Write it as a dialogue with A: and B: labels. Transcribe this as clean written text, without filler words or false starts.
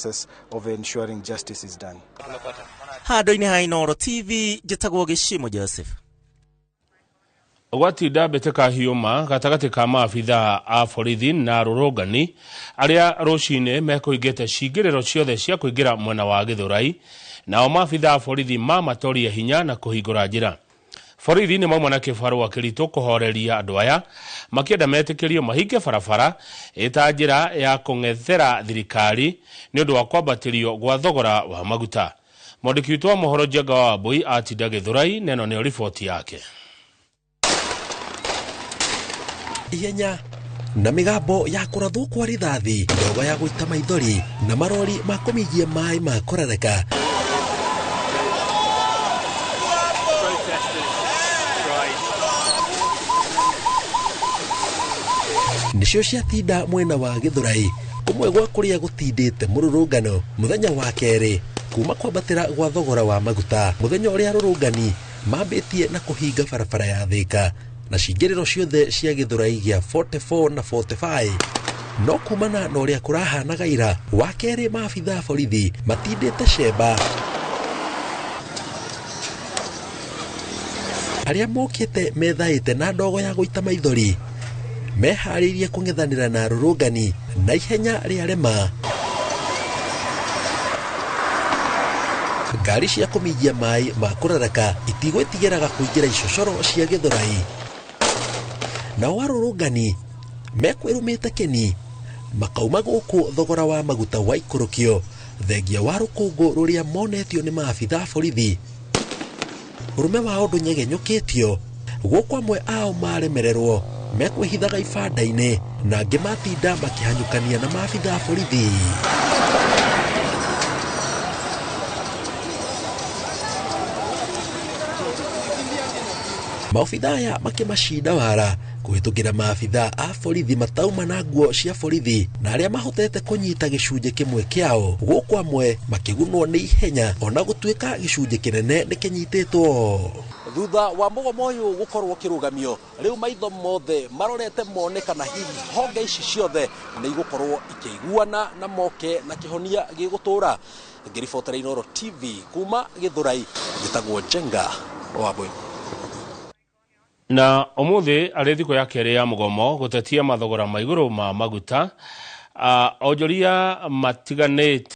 A: process of ensuring justice is done.
B: Handũ-inĩ ha Inooro TV njĩtagwo Gĩcimo Joseph.
C: Gwatinda mbĩtĩka hiũma gatagatĩ ka maabithaa a borithi na arũrũngani arĩa rũcinĩ mekũingĩte cingĩrĩro ciothe cia kũingĩra mwena wa Gĩthũrai, nao maabithaa a borithi mamatoria hinya na kũhingũra njĩra. Borithi nĩ mauma na kĩbarũa kĩritũ kũhoreria andũ aya makĩenda metĩkĩrio mahinge barabara ĩta njĩra ya kũng'ethera thirikari nĩ ũndũ wa kwambatĩrio gwa thogora wa maguta. Mwandĩki witũ wa mohoro Njenga wa Wambui atinda Gĩthũrai na ĩno nĩyo riboti yake.
D: Ihenya na mĩgambo ya kũrathwo kwa rithathi, ndogo ya gũita maithori na marori ma kũminjia maĩ ma kũrareka. Nĩcio ciatinda mwena wa Gĩthũrai, kũmwe gwa kũrĩa gũtindĩte mũrũrũngano mũthenya wa kerĩ kuma kwambatĩra gwa thogora wa maguta, mũthenya ũrĩa arũrũngani mambĩtie na kũhinga barabara ya Thĩka na cingĩrĩro ciothe cia Gĩthũrai gĩa 44 na 45. No kumana na ũrĩa kũrahanaga ira, wa kerĩ maabithaa borithi matindĩte cemba. Arĩa mokĩte methaĩte na ndogo ya gũita maithori meharĩirie kũng'ethanĩra na arũrũngani na ihenya rĩa rema. Ngari cia kũminjia maĩ ma kũraraka itigwĩtigĩraga kũingĩra icocoro cia Gĩthũrai. Nao arũrũngani mekwĩrũmĩte kĩni makauma gũkũ thogora wa maguta waikũrũkio thengia wa rũkũngũ rũrĩa monetio nĩ maabithaa borithi. Ũrũme wao ndũnyegenyũkĩtio, gũkũ amwe ao maremererwo mekwĩhithaga ibanda-inĩ na angĩ matinda makĩhanyũkania na maabithaa borithi. Maobithaa aya makĩmacinda wara kũhĩtũkĩra maabithaa a borithi matauma na nguo cia borithi na arĩa mahotete kũnyita gĩcunjĩ kĩmwe kĩao, gũkũ amwe makĩgunwo nĩ ihenya ona gũtuĩka gĩcunjĩ kĩnene nĩ kĩnyitĩtwo. Thutha wa mũgomo ũyũ gũkorwo ũkĩrũgamio, rĩu maitho mothe marorete mone kana hihi honge ici ciothe nĩ igũkorwo ikĩiguana na moke na kĩhonia gĩgũtũra. Ngĩribotera Inooro TV kuma Gĩthũrai, njĩtagwo Njenga Wambui.
C: Na ũmũthĩ arĩ thikũ ya kerĩ ya mũgomo gũtetia mathogora ma igũrũ ma maguta, onjoria matiganĩte.